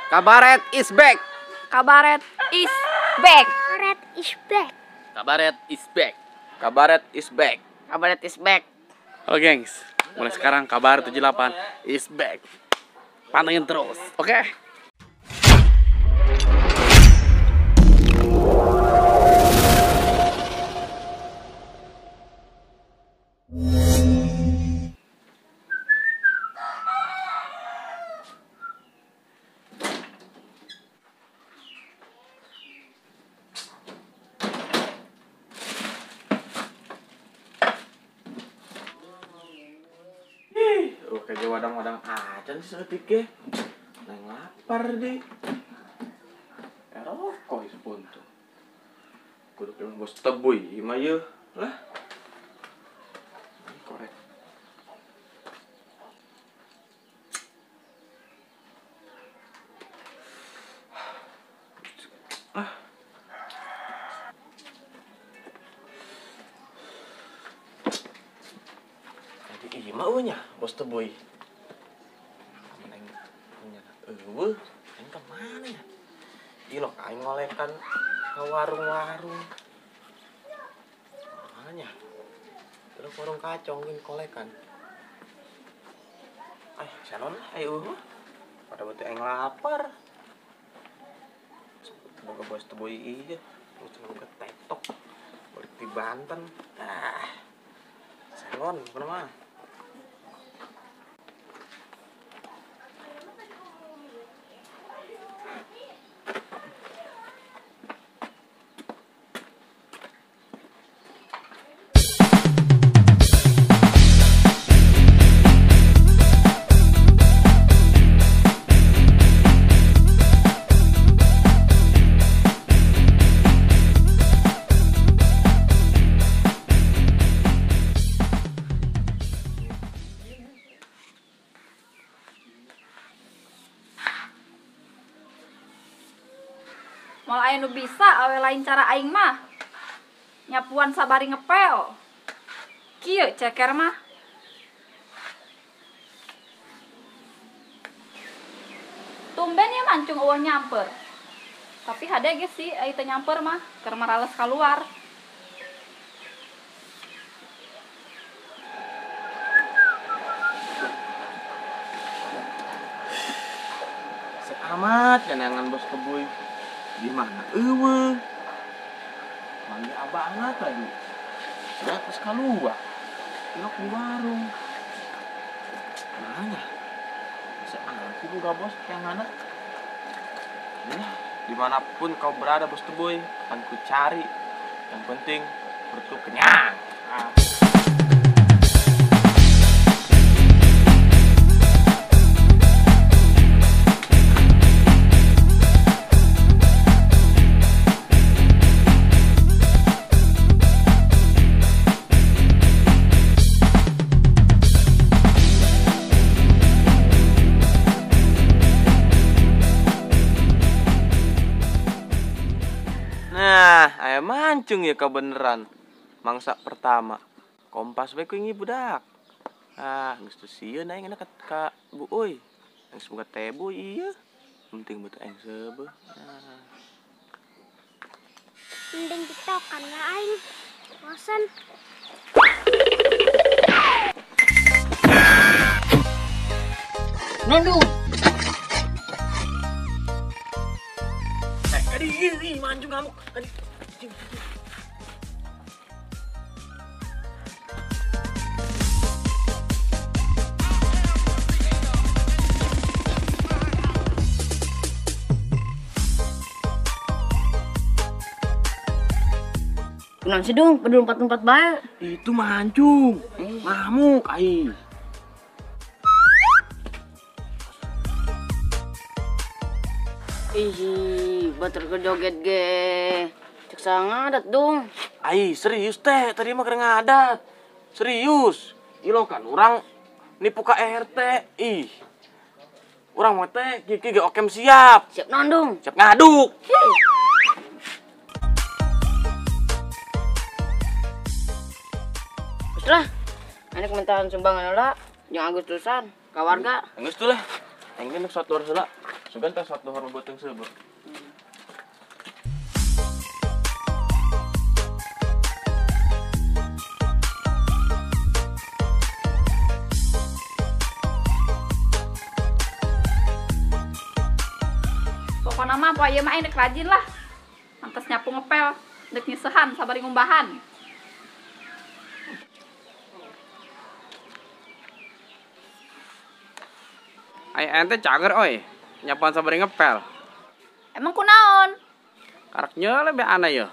Kabaret is back. Kabaret is back. Kabaret is back. Kabaret is back. Kabaret is back. Kabaret is back. Halo gengs, mulai sekarang Kabaret 78 is back. Pantengin terus, oke? Okay? Kayak wadang-wadang aja nih sedetik ge. Neng lapar deh. Rokok sepuntung. Kudu ke bos tebuy mah yeuh lah. Korek. Ah. Jadi ieu mah eueuh nya bos tebuy. Eueuh, aing ka mana ya? Ih lok aing ngolekan ka warung-warung. Mana nya? Terus warung kacong geun kolekan. Ah, sanon ayo eueuh. Pada beuteung aing lapar. Boga bos tebuy ieu, geus boga tektok. Balik di Banten. Ah. Sanon kumaha mah? Moal aya nu bisa awe lain cara aing mah. Nyapuan sabari ngepel. Kieu ceker mah. Tumben ya mancung eueuh nyamper. Tapi hade ge sih ai teu nyamper mah keur marales kaluar. Seamat jangan bos kebuy. Gimana? Eueuh. Manggil abangna tadi. Sudah terus keluar. Ilok di warung. Mana? Bisa aku buka bos yang mana? Nah, dimanapun kau berada bos tebuy, akan ku cari. Yang penting perutku kenyang. Ah. Nah, aya mancung ya kebeneran. Mangsa pertama. Kompas bae ku ingi budak. Ah, geus teu sieun aing enak ka Bu euy. Geus boga tebu ieu. Penting beut aing seubeuh. Nah. Mending tiktokan lah aing. Bosan. Nunduk. Ih, mancung ngamuk. Aduh. Kunaon sih dong, kudu lompat-lompat bae. Itu mancung. Ngamuk ai. Ih, batur kejoget ge. Cek sangadat dong. Ai, serius teh, tadi mah keur ngadat. Serius. Ilo kan urang nipu ka RT. Ih. Urang mah teh kieu ge okem siap. Siap naon dong? Siap ngaduk. Terus lah. Ini komentar sumbangan heula jeung Agustusan ka warga. Geus tuh lah. Aing ge nu satu heula. Sugan teh salat duhur beuteung seubeuh. Pokona mah poe ieu mah aing dek rajin lah. Antes nyapu ngepel, dek nyisehan sabari ngumbahan. Ai ente cager oi. Nyapuan sabari ngepel. Emang kunaon? Karak nyeule be ana yeuh.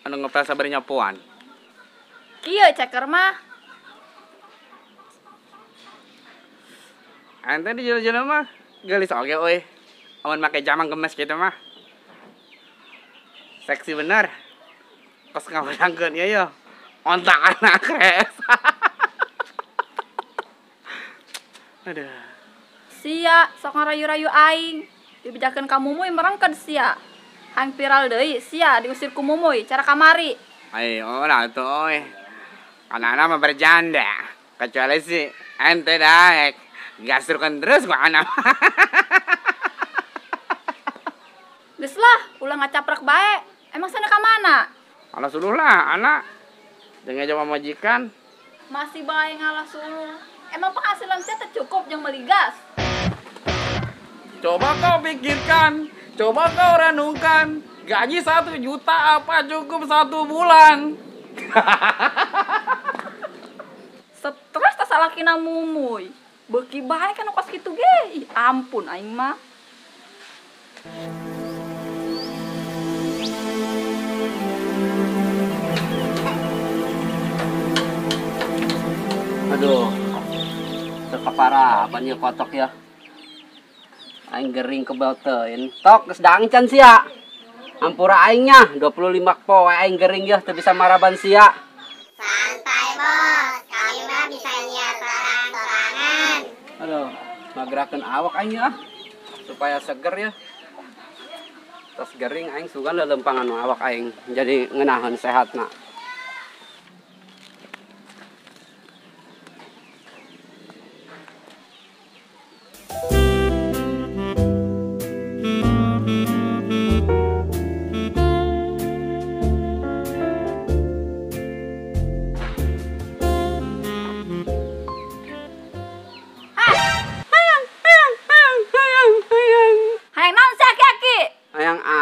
Anu ngepel sabari nyapuan. Kieu ceker mah. Ente di jelo-jelo mah geulis oge euy. Amun make jamang gemes kitu mah. Seksi bener. Kos ngawedangkeun ieu yeuh. Ontak anak kres. Aduh. Sia sok ngarayu-rayu aing. Dibejakeun ka Mumuy merengkeun sia. Hang viral deui sia diusir ku Mumuy cara kamari. Ai ora atuh euy. Anak-anak mah bercanda. Kecuali si ente daek gasurkeun terus ku anak. Geus lah, ulah ngacaprak bae. Emang sana ka mana? Alah suluh lah, anak. Jangan jawab majikan. Masih bae ngalah suluh. Emang penghasilan saya cukup yang beli gas. Coba kau pikirkan, coba kau renungkan. Gaji 1 juta apa cukup 1 bulan? Stres tak salah kina Mumuy. Beuki bae kan kos kitu ge. Ih, ampun aing mah. Aduh. Parah, banyak kotok ya. Aing gering kebal teuing. Tok geus dangcan sia. Ampura aingnya 25 poe aing gering ya teu bisa maraban sia. Santai bos, kami mah bisa nyiar sorang-sorangan. Aduh, ngagerakeun awak aing ya supaya seger ya. Tos gering aing sugan lelempangan awak aing jadi ngeunaheun sehatna.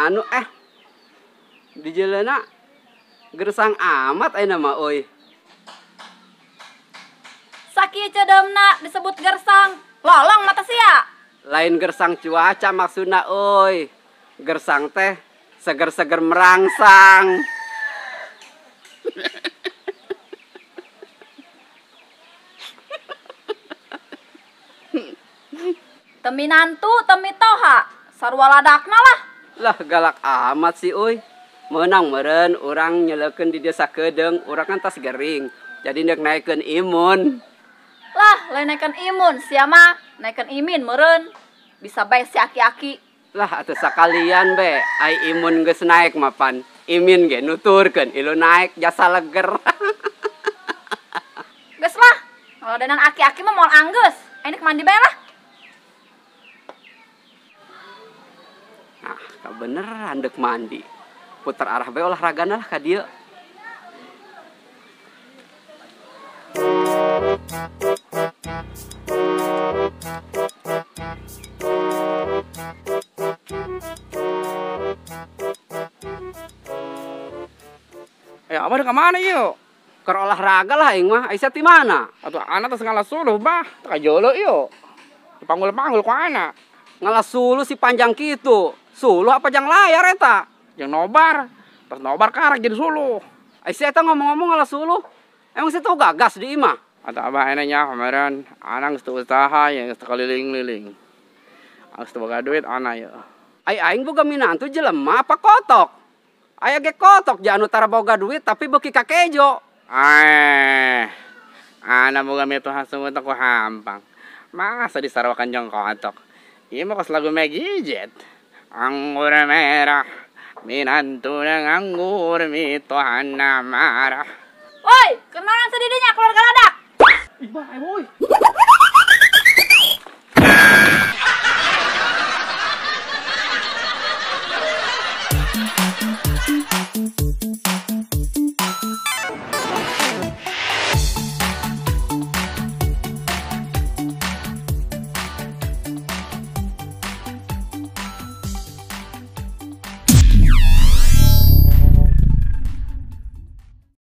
Anu di jalanna gersang amat ayeuna mah euy. Sakieu ceudeumna disebut gersang, lolong mata sia. Lain gersang cuaca maksudna euy. Gersang teh seger-seger merangsang. Temi nantu, temi toha, sarua ladakna lah. Lah galak amat sih euy. Meunang meureun urang nyeleukeun di desa Kedeung, urang kan tas gering. Jadi nek naikeun imun. Lah, lain naikeun imun sia mah, naikeun imin meureun. Bisa bae si aki-aki. Lah atuh sakalian be, ai imun geus naik mapan. Imin ge nuturkeun ilu naik jasa leger. Geus lah, ngalodenan aki-aki mah moal anggeus. Aing nek mandi bae lah. Nah, beneran dek mandi. Putar arah bae olahragana lah ka dieu. Abah udah kemana yuk? Keur olahraga lah aing mah. Aisyah ti mana? Atuh anak tos ngalah suluh bah. Teu kajolo yuk. Dipanggul-panggul ku anak. Ngalah suluh si panjang kitu. Suluh apa jang layar eta? Jang nobar. Tos nobar karak jadi suluh. Aisyah eta ngomong-ngomong ngalah suluh. Emang sih tau gagas di imah? Atau abah enaknya kemarin anak geus teu usaha yang geus keliling-liling. Geus teu boga duit anak ya. Ai aing boga minantu jelema apa kotok? Aya ge kotok ja anu tara boga duit tapi beuki kakejo. Anak boga mitoha sungut aku hampang. Masa disarawakan jang kotok. Ieu mah kos lagu Maggie Jet. Anggur merah minantu anggur mitohana marah. Woi, kenalan sedidinya keluarga ladak. Ih, bye, boy.